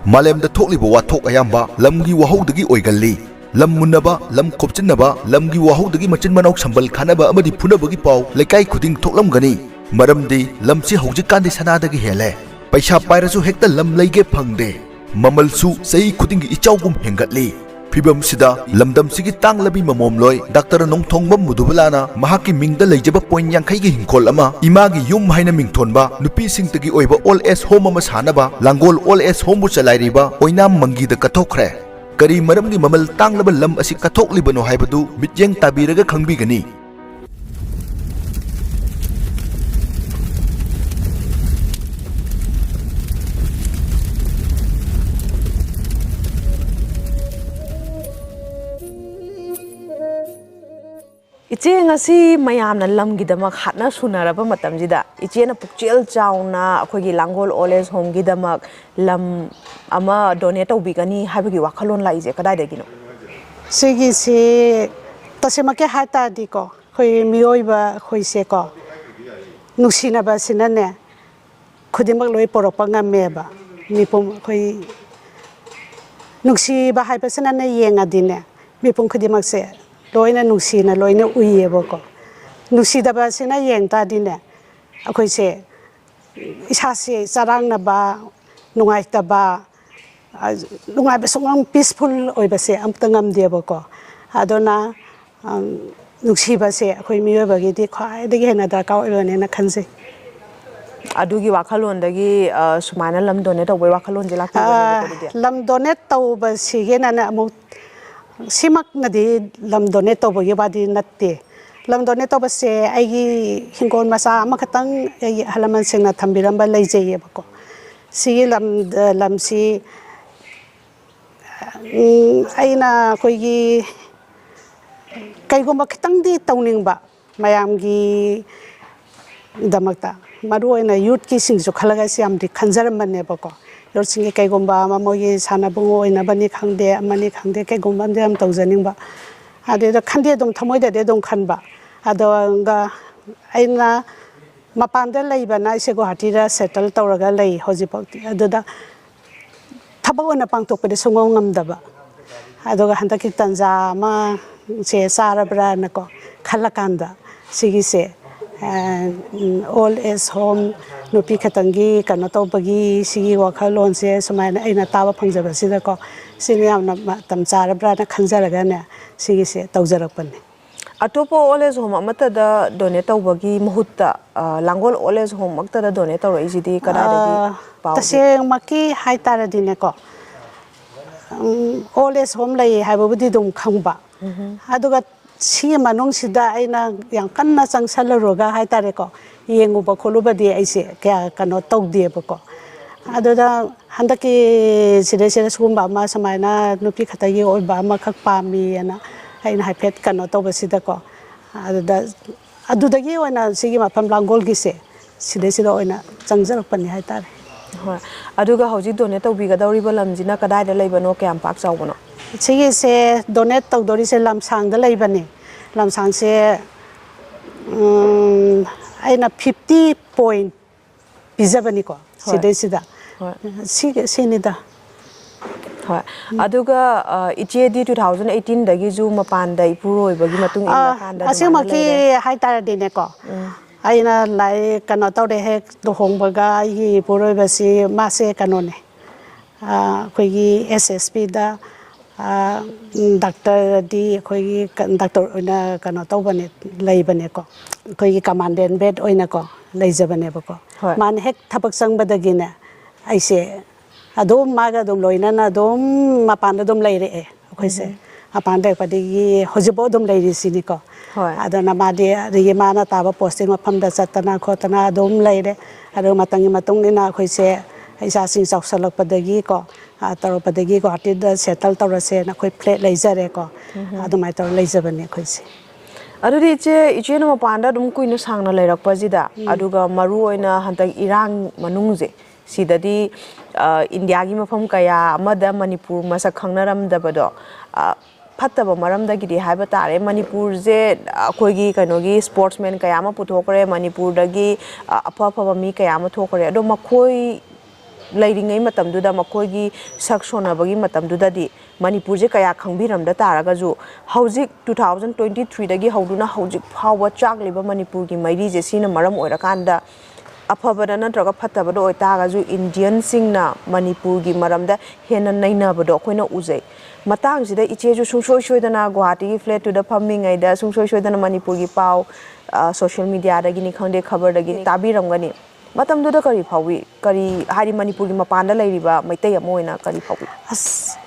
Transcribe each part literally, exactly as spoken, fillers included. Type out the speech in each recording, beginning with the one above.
ꯃꯥꯂꯦꯝꯗ ꯊꯣꯛꯂꯤꯕ ꯋꯥꯊꯣꯛ ꯑꯌꯥꯝꯕ ꯂꯝꯒꯤ ꯋꯥꯍꯧꯗꯒꯤ ꯑꯣꯏꯒꯜꯂꯤ꯫ ꯂꯝ ꯃꯨꯟꯅꯕ, ꯂꯝ ꯈꯣꯞꯆꯤꯟꯅꯕ, ꯂꯝꯒꯤ ꯋꯥꯍꯧꯗꯒꯤ ꯃꯆꯤꯟ ꯃꯅꯥꯎ ꯁꯝꯕꯜ ꯈꯥꯅꯕ ꯑꯃꯗꯤ ꯐꯨꯅꯕꯒꯤ ꯄꯥꯎ ꯂꯩꯀꯥꯏ ꯈꯨꯗꯤꯡ ꯊꯣꯛꯂꯝꯒꯅꯤ꯫ ꯃꯔꯝꯗꯤ ꯂꯝꯁꯤ ꯍꯧꯖꯤꯛꯀꯥꯟꯗꯤ ꯁꯅꯥꯗꯒꯤ ꯍꯦꯜꯂꯦ꯫ ꯄꯩꯁꯥ ꯄꯥꯏꯔꯁꯨ ꯍꯦꯛꯇ ꯂꯝ ꯂꯩꯒꯦ ꯐꯪꯗꯦ꯫ ꯃꯃꯜꯁꯨ ꯆꯍꯤ ꯈꯨꯗꯤꯡꯒꯤ ꯏꯆꯥꯎꯒꯨꯝ ꯍꯦꯟꯒꯠꯂꯤ꯫ ꯐꯤꯕꯝꯁꯤꯗ ꯂꯝꯗꯝꯁꯤꯒꯤ ꯇꯥꯡꯂꯕꯤ ꯃꯃꯣꯝꯂꯣꯏ ꯗꯥꯛꯇꯔ ꯅꯣꯡꯊꯣꯡꯕꯝ ꯃꯨꯗꯨꯕꯂꯥꯅ ꯃꯍꯥꯛꯀꯤ ꯃꯤꯡꯗ ꯂꯩꯖꯕ ꯄꯣꯏꯟ ꯌꯥꯡꯈꯩꯒꯤ ꯍꯤꯡꯈꯣꯜ ꯑꯃ ꯏꯃꯥꯒꯤ ꯌꯨꯝ ꯍꯥꯏꯅ ꯃꯤꯡꯊꯣꯟꯕ ꯅꯨꯄꯤꯁꯤꯡꯇꯒꯤ ꯑꯣꯏꯕ ꯑꯣꯜ ꯑꯦꯖ ꯍꯣꯝ ꯑꯃ ꯁꯥꯅꯕ ꯂꯥꯡꯒꯣꯜ ꯑꯣꯜ ꯑꯦꯖ ꯍꯣꯝꯕꯨ ꯆꯂꯥꯏꯔꯤꯕ ꯑꯣꯏꯅꯥꯝ ꯃꯪꯒꯤꯗ ꯀꯠꯊꯣꯛꯈ꯭ꯔꯦ꯫ ꯀꯔꯤ ꯃꯔꯝꯒꯤ ꯃꯃꯜ ꯇꯥꯡꯂꯕ ꯂꯝ ꯑꯁꯤ ꯀꯠꯊꯣꯛꯂꯤꯕꯅꯣ ꯍꯥꯏꯕꯗꯨ ꯃꯤꯠꯌꯦꯡ ꯇꯥꯕꯤꯔꯒ ꯈꯪꯕꯤꯒꯅꯤ꯫ ꯏꯆꯦ, ꯉꯁꯤ ꯃꯌꯥꯝꯅ ꯂꯝꯒꯤꯗꯃꯛ ꯍꯥꯠꯅ ꯁꯨꯅꯔꯕ ꯃꯇꯝꯁꯤꯗ, ꯏꯆꯦꯅ ꯄꯨꯛꯆꯦꯜ ꯆꯥꯎꯅ ꯑꯩꯈꯣꯏꯒꯤ ꯂꯥꯡꯒꯣꯜ ꯑꯣꯜ ꯑꯦꯖ ꯍꯣꯝꯒꯤꯗꯃꯛ ꯂꯝ ꯑꯃ ꯗꯣꯅꯦꯠ ꯇꯧꯕꯤꯒꯅꯤ ꯍꯥꯏꯕꯒꯤ ꯋꯥꯈꯜꯂꯣꯟ ꯂꯥꯛꯏꯁꯦ ꯀꯗꯥꯏꯗꯒꯤꯅꯣ? ꯁꯤꯒꯤꯁꯤ ꯇꯁꯦꯡꯃꯛꯀꯤ ꯍꯥꯏ ꯇꯥꯔꯗꯤꯀꯣ, ꯑꯩꯈꯣꯏ ꯃꯤꯑꯣꯏꯕ ꯑꯩꯈꯣꯏꯁꯦꯀꯣ, ꯅꯨꯡꯁꯤꯅꯕꯁꯤꯅꯅꯦ, ꯈꯨꯗꯤꯡꯃꯛ ꯂꯣꯏ ꯄꯨꯔꯛꯄ ꯉꯝꯃꯦꯕ꯫ ꯃꯤꯄꯨꯝ ꯑꯩꯈꯣꯏ ꯅꯨꯡꯁꯤꯕ ꯍꯥꯏꯕꯁꯤꯅꯅꯦ, ꯌꯦꯡꯉꯗꯤꯅꯦ, ꯃꯤꯄꯨꯝ ꯈꯨꯗꯤꯡꯃꯛꯁꯦ ꯂꯣꯏꯅ ꯅꯨꯡꯁꯤꯅ ꯂꯣꯏꯅ ꯎꯏꯌꯦꯕꯀꯣ꯫ ꯅꯨꯡꯁꯤꯗꯕꯁꯤꯅ ꯌꯦꯡ ꯇꯥꯔꯗꯤꯅꯦ, ꯑꯩꯈꯣꯏꯁꯦ ꯏꯁꯥꯁꯦ ꯆꯔꯥꯡꯅꯕ, ꯅꯨꯡꯉꯥꯏꯇꯕ, ꯑ, ꯅꯨꯡꯉꯥꯏꯕ, ꯁꯨꯡꯉꯝ ꯄꯤꯁꯐꯨꯜ ꯑꯣꯏꯕꯁꯦ ꯑꯝꯇ ꯉꯝꯗꯦꯕꯀꯣ꯫ ꯑꯗꯨꯅ, ꯑꯝ, ꯅꯨꯡꯁꯤꯕꯁꯦ ꯑꯩꯈꯣꯏ ꯃꯤꯑꯣꯏꯕꯒꯤꯗꯤ ꯈ꯭ꯋꯥꯏꯗꯒꯤ ꯍꯦꯟꯅ ꯗꯔꯀꯥꯔ ꯑꯣꯏꯕꯅꯦꯅ ꯈꯟꯖꯩ꯫ ꯑꯗꯨꯒꯤ ꯋꯥꯈꯜꯂꯣꯟꯗꯒꯤ, ꯑ, ꯁꯨꯃꯥꯏꯅ ꯂꯝ ꯗꯣꯅꯦꯠ ꯇꯧꯕꯒꯤ ꯋꯥꯈꯜꯂꯣꯟꯁꯦ ꯂꯥꯛꯄꯤꯕꯅꯦꯕꯀꯣ ꯑ, ꯑꯗꯨꯗꯤ? ꯂꯝ ꯗꯣꯅꯦꯠ ꯇꯧꯕꯁꯤꯒꯤꯅꯅꯦ ꯑꯃꯨꯛ ꯁꯤꯃꯛꯅꯗꯤ ꯂꯝ ꯗꯣꯅꯦꯠ ꯇꯧꯕꯒꯤ ꯋꯥꯗꯤ ꯅꯠꯇꯦ꯫ ꯂꯝ ꯗꯣꯅꯦꯠ ꯇꯧꯕꯁꯦ ꯑꯩꯒꯤ ꯍꯤꯡꯒꯣꯜ ꯃꯆꯥ ꯑꯃꯈꯛꯇꯪ ꯑꯩꯒꯤ ꯑꯍꯜ ꯂꯃꯟꯁꯤꯡꯅ ꯊꯝꯕꯤꯔꯝꯕ ꯂꯩꯖꯩꯌꯦꯕꯀꯣ꯫ ꯁꯤꯒꯤ ꯂꯝ, ꯂꯝꯁꯤ, ꯎꯝ, ꯑꯩꯅ ꯑꯩꯈꯣꯏꯒꯤ ꯀꯩꯒꯨꯝꯕ ꯈꯤꯇꯪꯗꯤ ꯇꯧꯅꯤꯡꯕ, ꯃꯌꯥꯝꯒꯤ ꯗꯃꯛꯇ, ꯃꯔꯨ ꯑꯣꯏꯅ ꯌꯨꯠꯀꯤꯁꯤꯡꯁꯨ ꯈꯜꯂꯒ ꯑꯩꯁꯦ ꯌꯥꯝꯗꯤ ꯈꯟꯖꯔꯝꯕꯅꯦꯕꯀꯣ꯫ ꯌꯨꯠꯁꯤꯡꯒꯤ ꯀꯩꯒꯨꯝꯕ ꯑꯃ ꯃꯣꯏꯒꯤ ꯁꯥꯟꯅꯕꯨꯡ ꯑꯣꯏꯅꯕꯅꯤ ꯈꯪꯗꯦ, ꯑꯃꯅꯤ ꯈꯪꯗꯦ, ꯀꯩꯒꯨꯝꯕ ꯑꯃꯗꯤ ꯌꯥꯝ ꯇꯧꯖꯅꯤꯡꯕ꯫ ꯑꯗꯨꯗ ꯈꯟꯗꯤ ꯑꯗꯨꯝ ꯊꯃꯣꯏꯗꯗꯤ ꯑꯗꯨꯝ ꯈꯟꯕ꯫ ꯑꯗꯨꯒ ꯑꯩꯅ ꯃꯄꯥꯟꯗ ꯂꯩꯕꯅ ꯑꯩꯁꯦ ꯒꯨꯋꯥꯍꯥꯇꯤꯗ ꯁꯦꯇꯜ ꯇꯧꯔꯒ ꯂꯩ ꯍꯧꯖꯤꯛꯐꯥꯎꯗꯤ꯫ ꯑꯗꯨꯗ ꯊꯕꯛ ꯑꯣꯏꯅ ꯄꯥꯡꯊꯣꯛꯄꯗꯤ ꯁꯨꯡꯉꯝ ꯉꯝꯗꯕ꯫ ꯑꯗꯨꯒ ꯍꯟꯗꯛꯀꯤ ꯇꯥꯟꯖꯥ ꯑꯃ ꯁꯦ ꯆꯥꯔꯕ꯭ꯔꯥꯅꯀꯣ ꯈꯜꯂꯀꯥꯟꯗ, ꯁꯤꯒꯤꯁꯦ ꯑꯣꯜ ꯑꯦꯖ ꯍꯣꯝ, ꯅꯨꯄꯤ ꯈꯛꯇꯪꯒꯤ ꯀꯩꯅꯣ ꯇꯧꯕꯒꯤ ꯁꯤꯒꯤ ꯋꯥꯈꯜꯂꯣꯟꯁꯦ ꯁꯨꯃꯥꯏꯅ ꯑꯩꯅ ꯇꯥꯕ ꯐꯪꯖꯕꯁꯤꯗꯀꯣ, ꯁꯤꯅ ꯌꯥꯝꯅ ꯃꯇꯝ ꯆꯥꯔꯕ꯭ꯔꯥꯅ ꯈꯟꯖꯔꯒꯅꯦ, ꯁꯤꯒꯤꯁꯦ ꯇꯧꯖꯔꯛꯄꯅꯦ꯫ ꯑꯇꯣꯞꯄ ꯑꯣꯜ ꯑꯦꯖ ꯍꯣꯝ ꯑꯃꯠꯇꯗ ꯗꯣꯅꯦꯠ ꯇꯧꯕꯒꯤ ꯃꯍꯨꯠꯇ, ꯑ, ꯂꯥꯡꯒꯣꯜ ꯑꯣꯜ ꯑꯦꯖ ꯍꯣꯝ ꯃꯛꯇꯗ ꯗꯣꯅꯦꯠ ꯇꯧꯔꯛꯏꯁꯤꯗꯤ ꯀꯗꯥꯏꯗꯒꯤ ꯑ, ꯄꯥꯎꯒꯦ? ꯇꯁꯦꯡꯃꯛꯀꯤ ꯍꯥꯏꯇꯥꯔꯗꯤꯅꯦꯀꯣ, ꯎꯝ, ꯑꯣꯜ ꯑꯦꯖ ꯍꯣꯝ ꯂꯩ ꯍꯥꯏꯕꯕꯨꯗꯤ ꯑꯗꯨꯝ ꯈꯪꯕ꯫ ꯑꯗꯨꯒ ꯁꯤꯒꯤ ꯃꯅꯨꯡꯁꯤꯗ ꯑꯩꯅ ꯌꯥꯝ ꯀꯟꯅ ꯆꯪꯁꯜꯂꯨꯔꯒ ꯍꯥꯏꯇꯥꯔꯦꯀꯣ, ꯌꯦꯡꯉꯨꯕ ꯈꯣꯠꯂꯨꯕꯗꯤ ꯑꯩꯁꯦ ꯀꯌꯥ ꯀꯩꯅꯣ ꯇꯧꯗꯦꯕꯀꯣ꯫ ꯑꯗꯨꯗ ꯍꯟꯗꯛꯀꯤ ꯁꯤꯗꯩꯁꯤꯗ ꯁꯤꯒꯨꯝꯕ ꯑꯃ ꯁꯨꯃꯥꯏꯅ ꯅꯨꯄꯤ ꯈꯛꯇꯒꯤ ꯑꯣꯏꯕ ꯑꯃꯈꯛ ꯄꯥꯝꯃꯤꯑꯅ ꯑꯩꯅ ꯍꯥꯏꯐꯦꯠ ꯀꯩꯅꯣ ꯇꯧꯕꯁꯤꯗꯀꯣ, ꯑꯗꯨꯗ, ꯑꯗꯨꯗꯒꯤ ꯑꯣꯏꯅ ꯁꯤꯒꯤ ꯃꯐꯝ ꯂꯥꯡꯒꯣꯜꯒꯤꯁꯦ ꯁꯤꯗꯩꯁꯤꯗ ꯑꯣꯏꯅ ꯆꯪꯖꯔꯛꯄꯅꯤ ꯍꯥꯏꯇꯥꯔꯦ꯫ ꯍꯣꯏ꯫ ꯑꯗꯨꯒ ꯍꯧꯖꯤꯛ ꯗꯣꯅꯦꯠ ꯇꯧꯕꯤꯒꯗꯧꯔꯤꯕ ꯂꯝꯁꯤꯅ ꯀꯗꯥꯏꯗ ꯂꯩꯕꯅꯣ, ꯀꯌꯥꯝ ꯄꯥꯛ ꯆꯥꯎꯕꯅꯣ? ꯁꯤꯒꯤꯁꯦ ꯗꯣꯅꯦꯠ ꯇꯧꯗꯣꯔꯤꯁꯦ ꯂꯝꯁꯥꯡꯗ ꯂꯩꯕꯅꯤ꯫ ꯂꯝꯁꯥꯡꯁꯦ, ꯎꯝ, ꯑꯩꯅ ꯐꯤꯐꯇꯤ ꯄꯣꯏꯟ ꯄꯤꯖꯕꯅꯤꯀꯣ ꯍꯣꯏ꯫ ꯁꯤꯗꯩꯁꯤꯗ꯫ ꯍꯣꯏ꯫ ꯁꯤꯒꯤ, ꯁꯤꯅꯤꯗ꯫ ꯍꯣꯏ꯫ ꯑꯗꯨꯒ, ꯑ, ꯏꯆꯦꯗꯤ ꯇꯨ ꯊꯥꯎꯖꯟ ꯑꯩꯠꯇꯤꯟꯗꯒꯤꯁꯨ ꯃꯄꯥꯟꯗ ꯏꯄꯨꯔꯣꯏꯕꯒꯤ ꯃꯇꯨꯡ ꯑ, ꯏꯜꯂꯀꯥꯟꯗ ꯑꯗꯨꯃꯥꯏꯅ ꯑꯁꯦꯡꯃꯛꯀꯤ ꯂꯩꯔꯦ꯫ ꯍꯥꯏꯇꯥꯔꯗꯤꯅꯦꯀꯣ, ꯑꯩꯅ ꯂꯥꯏꯔꯤꯛ ꯀꯩꯅꯣ ꯇꯧꯔꯦ, ꯍꯦꯛ ꯂꯨꯍꯣꯡꯕꯒ ꯑꯩꯒꯤ ꯏꯄꯨꯔꯣꯏꯕꯁꯤ ꯃꯥꯁꯦ ꯀꯩꯅꯣꯅꯦ, ꯑ, ꯑꯩꯈꯣꯏꯒꯤ ꯑꯦꯁ ꯑꯦꯁ ꯄꯤꯗ, ꯑ, ꯗꯥꯛꯇꯔꯗꯤ ꯑꯩꯈꯣꯏꯒꯤ ꯀ-, ꯗꯥꯛꯇꯔ ꯑꯣꯏꯅ ꯀꯩꯅꯣ ꯇꯧꯕꯅꯦ, ꯂꯩꯕꯅꯦꯀꯣ, ꯑꯩꯈꯣꯏꯒꯤ ꯀꯃꯥꯟꯗꯦꯟ ꯕꯦꯗ ꯑꯣꯏꯅꯀꯣ ꯂꯩꯖꯕꯅꯦꯕꯀꯣ꯫ ꯍꯣꯏ꯫ ꯃꯥꯅ ꯍꯦꯛ ꯊꯕꯛ ꯆꯪꯕꯗꯒꯤꯅꯦ ꯑꯩꯁꯦ ꯑꯗꯨꯝ ꯃꯥꯒ ꯑꯗꯨꯝ ꯂꯣꯏꯅꯅ ꯑꯗꯨꯝ ꯃꯄꯥꯟꯗ ꯑꯗꯨꯝ ꯂꯩꯔꯛꯑꯦ ꯑꯩꯈꯣꯏꯁꯦ꯫ ꯃꯄꯥꯟꯗ ꯂꯩꯔꯛꯄꯗꯒꯤ ꯍꯧꯖꯤꯛꯐꯥꯎ ꯑꯗꯨꯝ ꯂꯩꯔꯤꯁꯤꯅꯤꯀꯣ꯫ ꯍꯣꯏ꯫ ꯑꯗꯨꯅ ꯃꯥꯗꯤ ꯑꯗꯒꯤ ꯃꯥꯅ ꯇꯥꯕ ꯄꯣꯁꯇꯤꯡ ꯃꯐꯝꯗ ꯆꯠꯇꯅ ꯈꯣꯠꯇꯅ ꯑꯗꯨꯝ ꯂꯩꯔꯦ꯫ ꯑꯗꯨꯒ ꯃꯇꯝꯒꯤ ꯃꯇꯨꯡ ꯏꯟꯅ ꯑꯩꯈꯣꯏꯁꯦ ꯏꯆꯥꯁꯤꯡ ꯆꯥꯎꯁꯜꯂꯛꯄꯗꯒꯤꯀꯣ, ꯑ, ꯇꯧꯔꯛꯄꯗꯒꯤ ꯒꯨꯍꯥꯇꯤꯗ ꯁꯦꯇꯜ ꯇꯧꯔꯁꯦꯅ ꯑꯩꯈꯣꯏ ꯐ꯭ꯂꯦꯠ ꯂꯩꯖꯔꯦꯀꯣ꯫ ꯑꯗꯨꯃꯥꯏꯅ ꯇꯧꯔ ꯂꯩꯖꯕꯅꯦ ꯑꯩꯈꯣꯏꯁꯦ꯫ ꯑꯗꯨꯗꯤ ꯏꯆꯦ, ꯏꯆꯦꯅ ꯃꯄꯥꯟꯗ ꯑꯗꯨꯝ ꯀꯨꯏꯅ ꯁꯥꯡꯅ ꯂꯩꯔꯛꯄꯁꯤꯗ, ꯑꯗꯨꯒ ꯃꯔꯨ ꯑꯣꯏꯅ ꯍꯟꯗꯛ ꯏꯔꯥꯡ ꯃꯅꯨꯡꯁꯦ, ꯁꯤꯗꯗꯤ, ꯑ, ꯏꯟꯗꯤꯌꯥꯒꯤ ꯃꯐꯝ ꯀꯌꯥ ꯑꯃꯗ ꯃꯅꯤꯄꯨꯔ ꯃꯁꯛ ꯈꯪꯅꯔꯝꯗꯕꯗꯣ, ꯑ, ꯐꯠꯇꯕ ꯃꯔꯝꯗꯒꯤꯗꯤ ꯍꯥꯏꯕ ꯇꯥꯔꯦ, ꯃꯅꯤꯄꯨꯔꯁꯦ ꯑꯩꯈꯣꯏꯒꯤ ꯀꯩꯅꯣꯒꯤ ꯁ꯭ꯄꯣꯔꯠꯁꯃꯦꯟ ꯀꯌꯥ ꯑꯃ ꯄꯨꯊꯣꯛꯈ꯭ꯔꯦ, ꯃꯅꯤꯄꯨꯔꯗꯒꯤ, ꯑ, ꯑꯐ ꯑꯐꯕ ꯃꯤ ꯀꯌꯥ ꯑꯃ ꯊꯣꯛꯈ꯭ꯔꯦ꯫ ꯑꯗꯣ ꯃꯈꯣꯏ ꯂꯩꯔꯤꯉꯩ ꯃꯇꯝꯗꯨꯗ, ꯃꯈꯣꯏꯒꯤ ꯁꯛ ꯁꯣꯟꯅꯕꯒꯤ ꯃꯇꯝꯗꯨꯗꯗꯤ ꯃꯅꯤꯄꯨꯔꯁꯦ ꯀꯌꯥ ꯈꯪꯕꯤꯔꯝꯗ ꯇꯥꯔꯒꯁꯨ, ꯍꯧꯖꯤꯛ two thousand twenty three ꯗꯒꯤ ꯍꯧꯗꯨꯅ ꯍꯧꯖꯤꯛ ꯐꯥꯎꯕ ꯆꯥꯛꯂꯤꯕ ꯃꯅꯤꯄꯨꯔꯒꯤ ꯃꯩꯔꯤꯁꯦ, ꯁꯤꯅ ꯃꯔꯝ ꯑꯣꯏꯔꯀꯥꯟꯗ, ꯑꯐꯕꯗ ꯅꯠꯇ꯭ꯔꯒ ꯐꯠꯇꯕꯗ ꯑꯣꯏꯇꯥꯔꯒꯁꯨ, ꯏꯟꯗꯤꯌꯟꯁꯤꯡꯅ ꯃꯅꯤꯄꯨꯔꯒꯤ ꯃꯔꯝꯗ ꯍꯦꯟꯅ ꯅꯩꯅꯕꯗꯣ ꯑꯩꯈꯣꯏꯅ ꯎꯖꯩ꯫ ꯃꯇꯥꯡꯁꯤꯗ ꯏꯆꯦꯁꯨ ꯁꯨꯡꯁꯣꯏ ꯁꯣꯏꯗꯅ ꯒꯨꯋꯥꯍꯥꯇꯤꯒꯤ ꯐ꯭ꯂꯦꯠꯇꯨꯗ ꯐꯝꯃꯤꯉꯩꯗ ꯁꯨꯡꯁꯣꯏ ꯁꯣꯏꯗꯅ ꯃꯅꯤꯄꯨꯔꯒꯤ ꯄꯥꯎ, ꯑ, ꯁꯣꯁꯤꯌꯦꯜ ꯃꯤꯗꯤꯌꯥꯗꯒꯤꯅꯤ ꯈꯪꯗꯦ, ꯈꯕꯔꯗꯒꯤ ꯇꯥꯕꯤꯔꯝꯒꯅꯤ꯫ ꯃꯇꯝꯗꯨꯗ ꯀꯔꯤ ꯐꯥꯎꯏ? ꯀꯔꯤ, ꯍꯥꯏꯗꯤ, ꯃꯅꯤꯄꯨꯔꯒꯤ ꯃꯄꯥꯟꯗ ꯂꯩꯔꯤꯕ ꯃꯩꯇꯩ ꯑꯃ ꯑꯣꯏꯅ ꯀꯔꯤ ꯐꯥꯎꯏ? ꯑꯁ,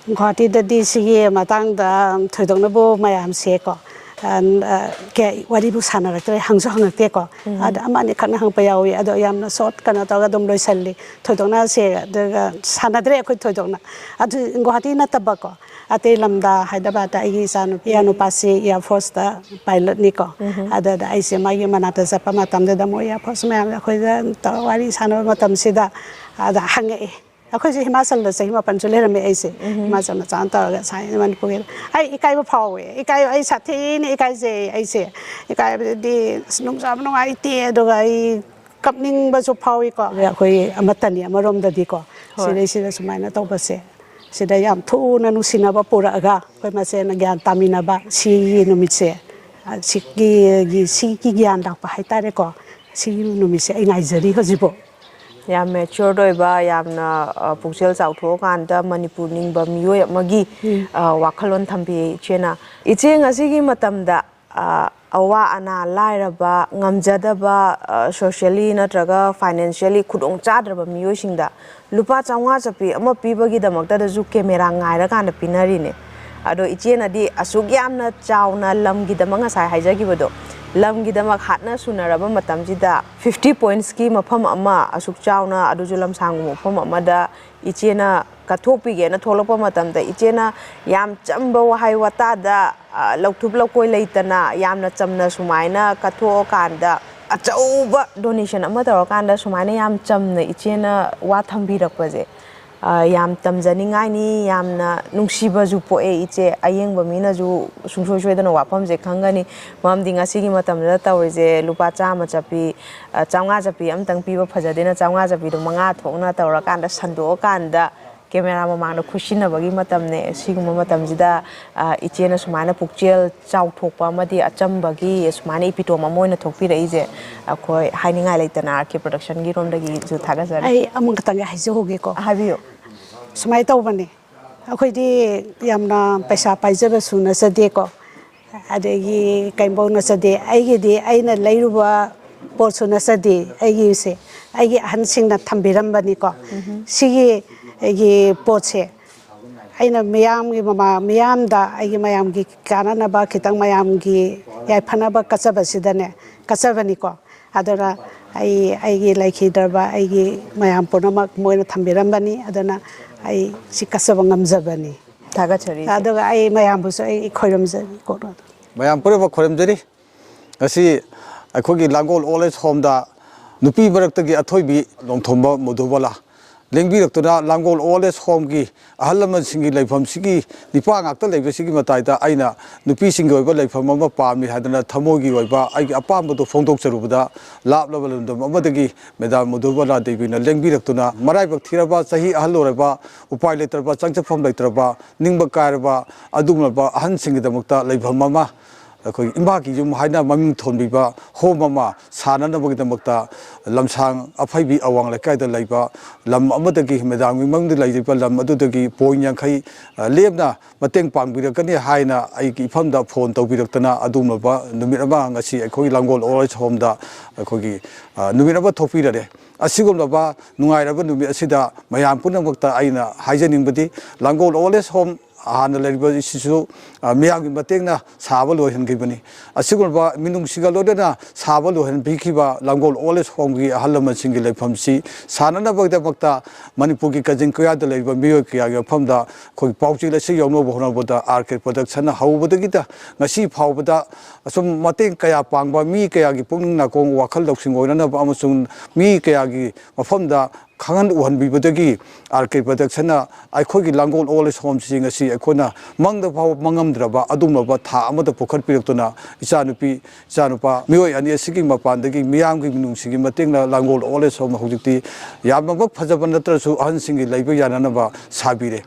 ꯒꯨꯋꯥꯍꯥꯇꯤꯗꯗꯤ ꯁꯤꯒꯤ ꯃꯇꯥꯡꯗ ꯊꯣꯏꯗꯣꯛꯅꯕꯨ ꯃꯌꯥꯝꯁꯦꯀꯣ, ꯑ, ꯑ, ꯀꯌꯥ ꯋꯥꯔꯤꯕꯨ ꯁꯥꯟꯅꯔꯛꯇ꯭ꯔꯦ, ꯍꯪꯁꯨ ꯍꯪꯉꯛꯇꯦꯀꯣ꯫ ꯎꯝ꯫ ꯑꯗ ꯑꯃ ꯑꯅꯤ ꯈꯛꯅ ꯍꯪꯉꯛꯄ ꯌꯥꯎꯏ, ꯑꯗꯣ ꯌꯥꯝꯅ ꯁꯣꯔꯠ ꯀꯩꯅꯣ ꯇꯧꯔꯒ ꯑꯗꯨꯝ ꯂꯣꯏꯁꯜꯂꯤ꯫ ꯊꯣꯏꯗꯣꯛꯅ ꯁꯦ, ꯑꯗꯨꯒ ꯁꯥꯟꯅꯗ꯭ꯔꯦ ꯑꯩꯈꯣꯏ ꯊꯣꯏꯗꯣꯛꯅ꯫ ꯑꯗꯨ ꯒꯨꯋꯥꯍꯥꯇꯤ ꯅꯠꯇꯕꯀꯣ, ꯑꯇꯩ ꯂꯝꯗ, ꯍꯥꯏꯗ꯭ꯔꯕꯥꯗꯇ ꯑꯩꯒꯤ ꯏꯆꯥꯅꯨꯄꯤ, ꯏꯌꯥꯅꯨꯄꯥꯁꯤ ꯑꯦꯌꯥꯔ ꯐꯣꯔꯁꯇ ꯄꯥꯏꯂꯠꯅꯤꯀꯣ꯫ ꯎꯝ꯫ ꯑꯗꯨꯗ ꯑꯩꯁꯦ ꯃꯥꯒꯤ ꯃꯅꯥꯛꯇ ꯆꯠꯄ ꯃꯇꯝꯗꯨꯗ, ꯃꯣꯏ ꯑꯦꯌꯥꯔ ꯐꯣꯔꯁ ꯃꯌꯥꯝꯗ ꯑꯩꯈꯣꯏꯗ ꯇꯧꯔ ꯋꯥꯔꯤ ꯁꯥꯟꯅꯕ ꯃꯇꯝꯁꯤꯗ, ꯑꯗ ꯍꯪꯉꯛꯑꯦ꯫ ꯑꯩꯈꯣꯏꯁꯦ ꯍꯤꯃꯥꯆꯜꯗ ꯆꯍꯤ ꯃꯥꯄꯟꯁꯨ ꯂꯩꯔꯝꯃꯦ ꯑꯩꯁꯦ꯫ ꯎꯝ꯫ ꯍꯤꯃꯥꯆꯜ ꯃꯆꯥ ꯑꯃ ꯇꯧꯔꯒ ꯁꯥꯏ ꯃꯅꯤꯄꯨꯔꯒꯤ꯫ ꯑꯩ ꯏꯀꯥꯏꯕ ꯐꯥꯎꯋꯦ꯫ ꯏꯀꯥꯏ-, ꯑꯩ ꯁꯥꯊꯤꯅ ꯏꯀꯥꯏꯖꯩ ꯑꯩꯁꯦ꯫ ꯏꯀꯥꯏꯕꯗꯤ ꯑꯁ ꯅꯨꯡꯖꯥꯕ ꯅꯨꯡꯉꯥꯏꯇꯦ, ꯑꯗꯨꯒ ꯑꯩ ꯀꯞꯅꯤꯡꯕꯁꯨ ꯐꯥꯎꯏꯀꯣ꯫ ꯑꯩꯈꯣꯏ ꯑꯃꯠꯇꯅꯤ ꯑꯃꯔꯣꯝꯗꯗꯤꯀꯣ꯫ ꯍꯣꯏ꯫ ꯁꯤꯗꯩꯁꯤꯗ ꯁꯨꯃꯥꯏꯅ ꯇꯧꯕꯁꯦ, ꯁꯤꯗ ꯌꯥꯝ ꯊꯨꯅ ꯅꯨꯡꯁꯤꯅꯕ ꯄꯨꯔꯛꯑꯒ ꯑꯩꯈꯣꯏ ꯃꯁꯦꯟ ꯒ꯭ꯌꯥꯟ ꯇꯥꯃꯤꯟꯅꯕ ꯁꯤꯒꯤ ꯅꯨꯃꯤꯠꯁꯦ, ꯑ, ꯁꯤꯒꯤ, ꯁꯤꯒꯤ ꯒ꯭ꯌꯥꯟ ꯂꯥꯛꯄ ꯍꯥꯏꯇꯥꯔꯦꯀꯣ꯫ ꯁꯤꯒꯤ ꯅꯨꯃꯤꯠꯁꯦ ꯑꯩ ꯉꯥꯏꯖꯔꯤ ꯍꯧꯖꯤꯛꯐꯥꯎ꯫ ꯌꯥꯝ ꯃꯦꯆ꯭ꯌꯣꯔ ꯑꯣꯏꯕ, ꯌꯥꯝꯅ, ꯑ, ꯄꯨꯛꯆꯦꯜ ꯆꯥꯎꯊꯣꯛꯑꯀꯥꯟꯗ ꯃꯅꯤꯄꯨꯔ ꯅꯤꯡꯕ ꯃꯤꯑꯣꯏ ꯑꯃꯒꯤ, ꯎꯝ꯫ ꯑ, ꯋꯥꯈꯜꯂꯣꯟ ꯊꯝꯕꯤ ꯏꯆꯦꯅ꯫ ꯏꯆꯦ, ꯉꯁꯤꯒꯤ ꯃꯇꯝꯗ, ꯑ, ꯑꯋꯥ ꯑꯅꯥ, ꯂꯥꯏꯔꯕ, ꯉꯝꯖꯗꯕ, ꯑ, ꯁꯣꯁꯤꯌꯦꯜꯂꯤ ꯅꯠꯇ꯭ꯔꯒ ꯐꯥꯏꯅꯥꯟꯁꯤꯌꯦꯜꯂꯤ ꯈꯨꯗꯣꯡ ꯆꯥꯗ꯭ꯔꯕ ꯃꯤꯑꯣꯏꯁꯤꯡꯗ ꯂꯨꯄꯥ ꯆꯥꯝꯃꯉꯥ ꯆꯞꯄꯤ ꯑꯃ ꯄꯤꯕꯒꯤꯗꯃꯛꯇꯗꯁꯨ ꯀꯦꯃꯦꯔꯥ ꯉꯥꯏꯔꯀꯥꯟꯗ ꯄꯤꯅꯔꯤꯅꯦ꯫ ꯑꯗꯣ ꯏꯆꯦꯅꯗꯤ ꯑꯁꯨꯛ ꯌꯥꯝꯅ ꯆꯥꯎꯅ ꯂꯝꯒꯤꯗꯃꯛ, ꯉꯁꯥꯏ ꯍꯥꯏꯖꯈꯤꯕꯗꯣ, ꯂꯝꯒꯤꯗꯃꯛ ꯍꯥꯠꯅ ꯁꯨꯅꯔꯕ ꯃꯇꯝꯁꯤꯗ, ꯐꯤꯐꯇꯤ ꯄꯣꯏꯟꯠꯁꯀꯤ ꯃꯐꯝ ꯑꯃ ꯑꯁꯨꯛ ꯆꯥꯎꯅ, ꯑꯗꯨꯁꯨ ꯂꯝꯁꯥꯡꯕ ꯃꯐꯝ ꯑꯃꯗ ꯏꯆꯦꯅ ꯀꯠꯊꯣꯛꯄꯤꯒꯦꯅ ꯊꯣꯛꯂꯛꯄ ꯃꯇꯝꯗ, ꯏꯆꯦꯅ ꯌꯥꯝ ꯆꯝꯕ ꯋꯥꯍꯩ ꯋꯥꯇꯥꯗ, ꯑ, ꯂꯧꯊꯨꯞ ꯂꯧꯀꯣꯏ ꯂꯩꯇꯅ ꯌꯥꯝꯅ ꯆꯝꯅ ꯁꯨꯃꯥꯏꯅ ꯀꯠꯊꯣꯛꯑꯀꯥꯟꯗ, ꯑꯆꯧꯕ ꯗꯣꯅꯦꯁꯟ ꯑꯃ ꯇꯧꯔꯀꯥꯟꯗ ꯁꯨꯃꯥꯏꯅ ꯌꯥꯝ ꯆꯝꯅ ꯏꯆꯦꯅ ꯋꯥ ꯊꯝꯕꯤꯔꯛꯄꯁꯦ, ꯑ, ꯌꯥꯝ ꯇꯝꯖꯅꯤꯡꯉꯥꯏꯅꯤ, ꯌꯥꯝꯅ ꯅꯨꯡꯁꯤꯕꯁꯨ ꯄꯣꯛꯑꯦ ꯏꯆꯦ꯫ ꯑꯌꯦꯡꯕ ꯃꯤꯅꯁꯨ ꯁꯨꯡꯁꯣꯏ ꯁꯣꯏꯗꯅ ꯋꯥꯐꯝꯁꯦ ꯈꯪꯒꯅꯤ꯫ ꯃꯔꯝꯗꯤ ꯉꯁꯤꯒꯤ ꯃꯇꯝꯗ ꯇꯧꯔꯤꯁꯦ ꯂꯨꯄꯥ ꯆꯥꯝꯃ ꯆꯠꯄꯤ, ꯑ, ꯆꯥꯝꯃꯉꯥ ꯆꯠꯄꯤ ꯑꯝꯇꯪ ꯄꯤꯕ ꯐꯖꯗꯦꯅ ꯆꯥꯝꯃꯉꯥ ꯆꯠꯄꯤꯗꯣ ꯃꯉꯥ ꯊꯣꯛꯅ ꯇꯧꯔꯀꯥꯟꯗ ꯁꯟꯗꯣꯛꯑꯀꯥꯟꯗ ꯀꯦꯃꯦꯔꯥ ꯃꯃꯥꯡꯗ ꯈꯨꯠꯁꯤꯟꯅꯕꯒꯤ ꯃꯇꯝꯅꯦ꯫ ꯁꯤꯒꯨꯝꯕ ꯃꯇꯝꯁꯤꯗ, ꯑ, ꯏꯆꯦꯅ ꯁꯨꯃꯥꯏꯅ ꯄꯨꯛꯆꯦꯜ ꯆꯥꯎꯊꯣꯛꯄ ꯑꯃꯗꯤ ꯑꯆꯝꯕꯒꯤ ꯁꯨꯃꯥꯏꯅ ꯏꯄꯤꯇꯣꯝ ꯑꯃ ꯑꯣꯏꯅ ꯊꯣꯛꯄꯤꯔꯛꯏꯁꯦ, ꯑꯩꯈꯣꯏ ꯍꯥꯏꯅꯤꯡꯉꯥꯏ ꯂꯩꯇꯅ ꯑꯥꯔ ꯀꯦ ꯄ꯭ꯔꯗꯛꯁꯟꯒꯤ ꯔꯣꯝꯗꯒꯤꯁꯨ ꯊꯥꯒꯠꯆꯔꯤ꯫ ꯑꯩ ꯑꯃꯈꯛꯇꯪꯒ ꯍꯥꯏꯖꯍꯧꯒꯦꯀꯣ꯫ ꯍꯥꯏꯕꯤꯌꯨ꯫ ꯁꯨꯃꯥꯏꯅ ꯇꯧꯕꯅꯦ, ꯑꯩꯈꯣꯏꯗꯤ ꯌꯥꯝꯅ ꯄꯩꯁꯥ ꯄꯥꯏꯖꯕꯁꯨ ꯅꯠꯆꯗꯦꯀꯣ, ꯑꯗꯒꯤ ꯀꯩꯝꯐꯧ ꯅꯠꯆꯗꯦ꯫ ꯑꯩꯒꯤꯗꯤ ꯑꯩꯅ ꯂꯩꯔꯨꯕ ꯄꯣꯠꯁꯨ ꯅꯠꯆꯗꯦ꯫ ꯑꯩꯒꯤꯁꯦ ꯑꯩꯒꯤ ꯑꯍꯟꯁꯤꯡꯅ ꯊꯝꯕꯤꯔꯝꯕꯅꯤꯀꯣ꯫ ꯁꯤꯒꯤ ꯑꯩꯒꯤ ꯄꯣꯠꯁꯦ ꯑꯩꯅ ꯃꯤꯌꯥꯝꯒꯤ ꯃꯃꯥ-, ꯃꯤꯌꯥꯝꯗ ꯑꯩꯒꯤ ꯃꯌꯥꯝꯒꯤ ꯀꯥꯟꯅꯅꯕ, ꯈꯤꯇꯪ ꯃꯌꯥꯝꯒꯤ ꯌꯥꯏꯐꯅꯕ ꯀꯠꯆꯕꯁꯤꯗꯅꯦ, ꯀꯠꯆꯕꯅꯤꯀꯣ꯫ ꯑꯗꯨꯅ ꯑꯩ, ꯑꯩꯒꯤ ꯂꯩꯈꯤꯗ꯭ꯔꯕ ꯑꯩꯒꯤ ꯃꯌꯥꯝ ꯄꯨꯝꯅꯃꯛ ꯃꯣꯏꯅ ꯊꯝꯕꯤꯔꯝꯕꯅꯤ꯫ ꯑꯗꯨꯅ ꯑꯩ ꯁꯤ ꯀꯠꯆꯕ ꯉꯝꯖꯕꯅꯤ꯫ ꯊꯥꯒꯠꯆꯔꯤ, ꯏꯆꯦ꯫ ꯑꯗꯨꯒ ꯑꯩ ꯃꯌꯥꯝꯕꯨꯁꯨ ꯑꯩ ꯈꯣꯏꯔꯝꯖꯔꯤ꯫ ꯃꯌꯥꯝ ꯄꯨꯝꯅꯃꯛ ꯈꯣꯏꯔꯝꯖꯔꯤ꯫ ꯉꯁꯤ ꯑꯩꯈꯣꯏꯒꯤ ꯂꯥꯡꯒꯣꯜ ꯑꯣꯜ ꯑꯦꯖ ꯍꯣꯝꯗ ꯅꯨꯄꯤ ꯃꯔꯛꯇꯒꯤ ꯑꯊꯣꯏꯕꯤ ꯂꯣꯡꯊꯣꯝꯕ ꯃꯙꯨꯕꯂꯥ ꯂꯦꯡꯕꯤꯔꯛꯇꯨꯅ ꯂꯥꯡꯒꯣꯜ ꯑꯣꯜ ꯑꯦꯖ ꯍꯣꯝꯒꯤ ꯑꯍꯜ ꯂꯃꯟꯁꯤꯡꯒꯤ ꯂꯩꯐꯝꯁꯤꯒꯤ ꯅꯤꯄꯥ ꯉꯥꯛꯇ ꯂꯩꯕꯁꯤꯒꯤ ꯃꯇꯥꯏꯗ ꯑꯩꯅ ꯅꯨꯄꯤꯁꯤꯡꯒꯤ ꯑꯣꯏꯕ ꯂꯩꯐꯝ ꯑꯃ ꯄꯥꯝꯃꯤ ꯍꯥꯏꯗꯅ ꯊꯃꯣꯏꯒꯤ ꯑꯣꯏꯕ ꯑꯩꯒꯤ ꯑꯄꯥꯝꯕꯗꯨ ꯐꯣꯡꯗꯣꯛꯆꯔꯨꯕꯗ, ꯂꯥꯞꯂꯕ ꯂꯝꯗꯝ ꯑꯃꯗꯒꯤ ꯃꯦꯗꯥꯝ ꯃꯙꯨꯕꯂꯥ ꯗꯦꯕꯤꯅ ꯂꯦꯡꯕꯤꯔꯛꯇꯨꯅ ꯃꯔꯥꯏꯕꯛ ꯊꯤꯔꯕ, ꯆꯍꯤ ꯑꯍꯜ ꯑꯣꯏꯔꯕ, ꯎꯄꯥꯏ ꯂꯩꯇ꯭ꯔꯕ, ꯆꯪꯖꯐꯝ ꯂꯩꯇ꯭ꯔꯕ, ꯅꯤꯡꯕ ꯀꯥꯏꯔꯕ ꯑꯗꯨꯒꯨꯝꯂꯕ ꯑꯍꯟꯁꯤꯡꯒꯤꯗꯃꯛꯇ ꯂꯩꯐꯝ ꯑꯃ, ꯑꯩꯈꯣꯏꯒꯤ ꯏꯃꯥꯒꯤ ꯌꯨꯝ ꯍꯥꯏꯅ ꯃꯃꯤꯡ ꯊꯣꯟꯕꯤꯕ ꯍꯣꯝ ꯑꯃ ꯁꯥꯅꯅꯕꯒꯤꯗꯃꯛꯇ ꯂꯝꯁꯥꯡ ꯑꯐꯩꯕꯤ ꯑꯋꯥꯡ ꯂꯩꯀꯥꯏꯗ ꯂꯩꯕ ꯂꯝ ꯑꯃꯗꯒꯤ, ꯃꯦꯗꯥꯝꯒꯤ ꯃꯃꯤꯡꯗ ꯂꯩꯔꯤꯕ ꯂꯝ ꯑꯗꯨꯗꯒꯤ ꯄꯣꯏꯟ ꯌꯥꯡꯈꯩ, ꯑ, ꯂꯦꯝꯅ ꯃꯇꯦꯡ ꯄꯥꯡꯕꯤꯔꯛꯀꯅꯤ ꯍꯥꯏꯅ ꯑꯩꯒꯤ ꯏꯐꯝꯗ ꯐꯣꯟ ꯇꯧꯕꯤꯔꯛꯇꯅ ꯑꯗꯨꯒꯨꯝꯂꯕ ꯅꯨꯃꯤꯠ ꯑꯃ ꯉꯁꯤ ꯑꯩꯈꯣꯏ ꯂꯥꯡꯒꯣꯜ ꯑꯣꯜ ꯑꯦꯖ ꯍꯣꯝꯗ ꯑꯩꯈꯣꯏꯒꯤ, ꯑ, ꯅꯨꯃꯤꯠ ꯑꯃ ꯊꯣꯛꯄꯤꯔꯔꯦ꯫ ꯑꯁꯤꯒꯨꯝꯂꯕ ꯅꯨꯡꯉꯥꯏꯔꯕ ꯅꯨꯃꯤꯠ ꯑꯁꯤꯗ ꯃꯌꯥꯝ ꯄꯨꯝꯅꯃꯛꯇ ꯑꯩꯅ ꯍꯥꯏꯖꯅꯤꯡꯕꯗꯤ, ꯂꯥꯡꯒꯣꯜ ꯑꯣꯜ ꯑꯦꯖ ꯍꯣꯝ ꯍꯥꯟꯅ ꯂꯩꯔꯤꯕ ꯑꯁꯤꯁꯨ, ꯑ, ꯃꯤꯌꯥꯝꯒꯤ ꯃꯇꯦꯡꯅ ꯁꯥꯕ ꯂꯣꯏꯍꯟꯈꯤꯕꯅꯤ꯫ ꯑꯁꯤꯒꯨꯝꯂꯕ ꯃꯤꯅꯨꯡꯁꯤꯒ ꯂꯣꯏꯅꯅ ꯁꯥꯕ ꯂꯣꯏꯍꯟꯕꯤꯈꯤꯕ ꯂꯥꯡꯒꯣꯜ ꯑꯣꯜ ꯑꯦꯖ ꯍꯣꯝꯒꯤ ꯑꯍꯜ ꯂꯃꯟꯁꯤꯡꯒꯤ ꯂꯩꯐꯝꯁꯤ ꯁꯥꯅꯅꯕꯒꯤꯗꯃꯛꯇ ꯃꯅꯤꯄꯨꯔꯒꯤ ꯀꯥꯆꯤꯟ ꯀꯣꯌꯥꯗ ꯂꯩꯔꯤꯕ ꯃꯤꯑꯣꯏ ꯀꯌꯥꯒꯤ ꯃꯐꯝꯗ ꯑꯩꯈꯣꯏ ꯄꯥꯎꯆꯦ ꯑꯁꯤ ꯌꯧꯅꯕ ꯍꯣꯠꯅꯕꯗ ꯑꯥꯔ ꯀꯦ ꯄ꯭ꯔꯗꯛꯁꯟꯅ ꯍꯧꯕꯗꯒꯤꯗ ꯉꯁꯤ ꯐꯥꯎꯕꯗ ꯑꯁꯨꯝ ꯃꯇꯦꯡ ꯀꯌꯥ ꯄꯥꯡꯕ, ꯃꯤ ꯀꯌꯥꯒꯤ ꯄꯨꯛꯅꯤꯡ ꯅꯥꯀꯣꯡ ꯋꯥꯈꯜ ꯂꯧꯁꯤꯡ ꯑꯣꯏꯅꯅꯕ ꯑꯃꯁꯨꯡ ꯃꯤ ꯀꯌꯥꯒꯤ ꯃꯐꯝꯗ ꯈꯪꯍꯟ ꯎꯍꯟꯕꯤꯕꯗꯒꯤ ꯑꯥꯔ ꯀꯦ ꯄ꯭ꯔꯗꯛꯁꯟꯅ ꯑꯩꯈꯣꯏꯒꯤ ꯂꯥꯡꯒꯣꯜ ꯑꯣꯜ ꯑꯦꯖ ꯍꯣꯝꯁꯤꯡ ꯑꯁꯤ ꯑꯩꯈꯣꯏꯅ ꯃꯪꯗ ꯐꯥꯎꯕ ꯃꯪꯉꯝꯗ꯭ꯔꯕ ꯑꯗꯨꯒꯨꯝꯂꯕ ꯊꯥ ꯑꯃꯗ ꯄꯨꯈꯠꯄꯤꯔꯛꯇꯨꯅ ꯏꯆꯥꯅꯨꯄꯤ, ꯏꯆꯥꯅꯨꯄꯥ ꯃꯤꯑꯣꯏ ꯑꯅꯤ ꯑꯁꯤꯒꯤ ꯃꯄꯥꯟꯗꯒꯤ ꯃꯤꯌꯥꯝꯒꯤ ꯃꯤꯅꯨꯡꯁꯤꯒꯤ ꯃꯇꯦꯡꯅ ꯂꯥꯡꯒꯣꯜ ꯑꯣꯜ ꯑꯦꯖ ꯍꯣꯝ ꯍꯧꯖꯤꯛꯇꯤ ꯌꯥꯝꯅꯃꯛ ꯐꯖꯕ ꯅꯠꯇ꯭ꯔꯁꯨ ꯑꯍꯟꯁꯤꯡꯒꯤ ꯂꯩꯕ ꯌꯥꯅꯅꯕ ꯁꯥꯕꯤꯔꯦ꯫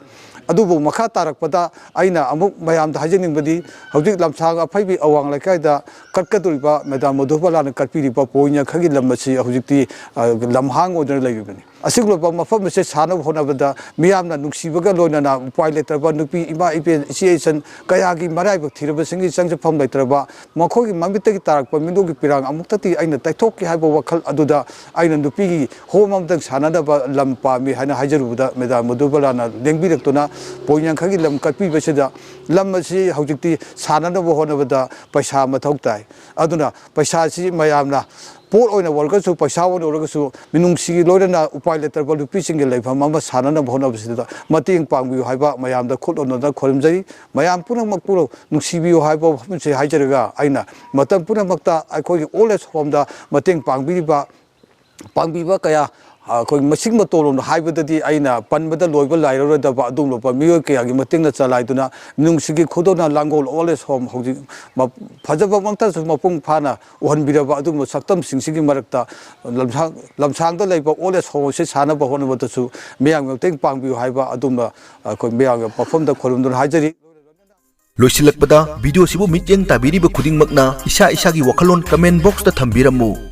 ꯑꯗꯨꯕꯨ ꯃꯈꯥ ꯇꯥꯔꯛꯄꯗ ꯑꯩꯅ ꯑꯃꯨꯛ ꯃꯌꯥꯝꯗ ꯍꯥꯏꯖꯅꯤꯡꯕꯗꯤ, ꯍꯧꯖꯤꯛ ꯂꯝꯁꯥꯡ ꯑꯐꯩꯕꯤ ꯑꯋꯥꯡ ꯂꯩꯀꯥꯏꯗ ꯀꯠꯀꯗꯧꯔꯤꯕ ꯃꯦꯗꯥꯝ ꯃꯙꯨꯕꯂꯥꯅ ꯀꯠꯄꯤꯔꯤꯕ ꯄꯣꯏꯟ ꯌꯥꯡꯈꯩꯒꯤ ꯂꯝ ꯑꯁꯤ ꯍꯧꯖꯤꯛꯇꯤ, ꯑ, ꯂꯝꯍꯥꯡ ꯑꯣꯏꯗꯨꯅ ꯂꯩꯔꯤꯕꯅꯤ꯫ ꯑꯁꯤꯒꯨꯝꯂꯕ ꯃꯐꯝ ꯑꯁꯤ ꯁꯥꯅꯕ ꯍꯣꯠꯅꯕꯗ ꯃꯤꯌꯥꯝꯅ ꯅꯨꯡꯁꯤꯕꯒ ꯂꯣꯏꯅꯅ ꯎꯄꯥꯏ ꯂꯩꯇ꯭ꯔꯕ ꯅꯨꯄꯤ, ꯏꯃꯥ, ꯏꯕꯦꯟ, ꯏꯆꯦ, ꯏꯆꯟ ꯀꯌꯥꯒꯤ ꯃꯔꯥꯏꯕꯛ ꯊꯤꯔꯕꯁꯤꯡꯒꯤ ꯆꯪꯖꯐꯝ ꯂꯩꯇ꯭ꯔꯕ, ꯃꯈꯣꯏꯒꯤ ꯃꯃꯤꯠꯇꯒꯤ ꯇꯥꯔꯛꯄ ꯃꯤꯅꯣꯛꯀꯤ ꯄꯤꯔꯥꯡ ꯑꯃꯨꯛꯇꯗꯤ ꯑꯩꯅ ꯇꯩꯊꯣꯛꯀꯦ ꯍꯥꯏꯕ ꯋꯥꯈꯜ ꯑꯗꯨꯗ ꯑꯩꯅ ꯅꯨꯄꯤꯒꯤ ꯍꯣꯝ ꯑꯃꯇꯪ ꯁꯥꯟꯅꯅꯕ ꯂꯝ ꯄꯥꯝꯃꯤ ꯍꯥꯏꯅ ꯍꯥꯏꯖꯔꯨꯕꯗ, ꯃꯦꯗꯥꯝ ꯃꯙꯨꯕꯂꯥꯅ ꯂꯦꯡꯕꯤꯔꯛꯇꯨꯅ ꯄꯣꯏꯟ ꯌꯥꯡꯈꯩꯒꯤ ꯂꯝ ꯀꯠꯄꯤꯕꯁꯤꯗ, ꯂꯝ ꯑꯁꯤ ꯍꯧꯖꯤꯛꯇꯤ ꯁꯥꯟꯅꯅꯕ ꯍꯣꯠꯅꯕꯗ ꯄꯩꯁꯥ ꯃꯊꯧ ꯇꯥꯏ꯫ ꯑꯗꯨꯅ ꯄꯩꯁꯥꯁꯤ ꯃꯌꯥꯝꯅ ꯄꯣꯠ ꯑꯣꯏꯅ ꯑꯣꯏꯔꯒꯁꯨ, ꯄꯩꯁꯥ ꯑꯣꯏꯅ ꯑꯣꯏꯔꯒꯁꯨ, ꯃꯤꯅꯨꯡꯁꯤꯒꯤ ꯂꯣꯏꯅꯅ ꯎꯄꯥꯏ ꯂꯩꯇ꯭ꯔꯕ ꯅꯨꯄꯤꯁꯤꯡꯒꯤ ꯂꯩꯐꯝ ꯑꯃ ꯁꯥꯟꯅꯅꯕ ꯍꯣꯠꯅꯕꯁꯤꯗ ꯃꯇꯦꯡ ꯄꯥꯡꯕꯤꯌꯨ ꯍꯥꯏꯕ ꯃꯌꯥꯝꯗ ꯈꯨꯠ ꯅꯣꯟꯅꯗꯨꯅ ꯈꯨꯔꯨꯝꯖꯔꯤ꯫ ꯃꯌꯥꯝ ꯄꯨꯝꯅꯃꯛꯄꯨ ꯅꯨꯡꯁꯤꯕꯤꯌꯨ ꯍꯥꯏꯕ ꯋꯥꯐꯝꯁꯤ ꯍꯥꯏꯖꯔꯒ, ꯑꯩꯅ ꯃꯇꯝ ꯄꯨꯝꯅꯃꯛꯇ ꯑꯩꯈꯣꯏꯒꯤ ꯑꯣꯜ ꯑꯦꯖ ꯍꯣꯝꯗ ꯃꯇꯦꯡ ꯄꯥꯡꯕꯤꯔꯤꯕ, ꯄꯥꯡꯕꯤꯕ ꯀꯌꯥ, ꯑꯩꯈꯣꯏ ꯃꯁꯤꯡ ꯃꯇꯣꯟꯂꯣꯝꯗ ꯍꯥꯏꯕꯗꯗꯤ ꯑꯩꯅ ꯄꯟꯕꯗ ꯂꯣꯏꯕ ꯂꯥꯏꯔꯔꯣꯏꯗꯕ ꯑꯗꯨꯒꯨꯝꯂꯕ ꯃꯤꯑꯣꯏ ꯀꯌꯥꯒꯤ ꯃꯇꯦꯡꯅ ꯆꯂꯥꯏꯗꯨꯅ ꯃꯤꯅꯨꯡꯁꯤꯒꯤ ꯈꯨꯗꯣꯜꯅ ꯂꯥꯡꯒꯣꯜ ꯑꯣꯜ ꯑꯦꯖ ꯍꯣꯝ ꯍꯧꯖꯤꯛ ꯃ-, ꯐꯖꯕꯃꯛꯇꯁꯨ ꯃꯄꯨꯡ ꯐꯥꯅ ꯎꯍꯟꯕꯤꯔꯕ ꯑꯗꯨꯒꯨꯝꯕ ꯁꯛꯇꯝꯁꯤꯡꯁꯤꯒꯤ ꯃꯔꯛꯇ ꯂꯝꯁꯥꯡ-, ꯂꯝꯁꯥꯡꯗ ꯂꯩꯕ ꯑꯣꯜ ꯑꯦꯖ ꯍꯣꯝ ꯑꯁꯤ ꯁꯥꯅꯕ ꯍꯣꯠꯅꯕꯗꯁꯨ ꯃꯤꯌꯥꯝꯒꯤ ꯃꯇꯦꯡ ꯄꯥꯡꯕꯤꯌꯨ ꯍꯥꯏꯕ ꯑꯗꯨꯒꯨꯝꯕ ꯑꯩꯈꯣꯏ ꯃꯤꯌꯥꯝꯒꯤ ꯃꯐꯝꯗ ꯈꯨꯔꯨꯝꯗꯨꯅ ꯍꯥꯏꯖꯔꯤ꯫ ꯂꯣꯏꯁꯤꯜꯂꯛꯄꯗ, ꯚꯤꯗꯤꯑꯣꯁꯤꯕꯨ ꯃꯤꯠꯌꯦꯡ ꯇꯥꯕꯤꯔꯤꯕ ꯈꯨꯗꯤꯡꯃꯛꯅ ꯏꯁꯥ ꯏꯁꯥꯒꯤ ꯋꯥꯈꯜꯂꯣꯟ ꯀꯃꯦꯟ ꯕꯣꯛꯁꯇ ꯊꯝꯕꯤꯔꯝꯃꯨ꯫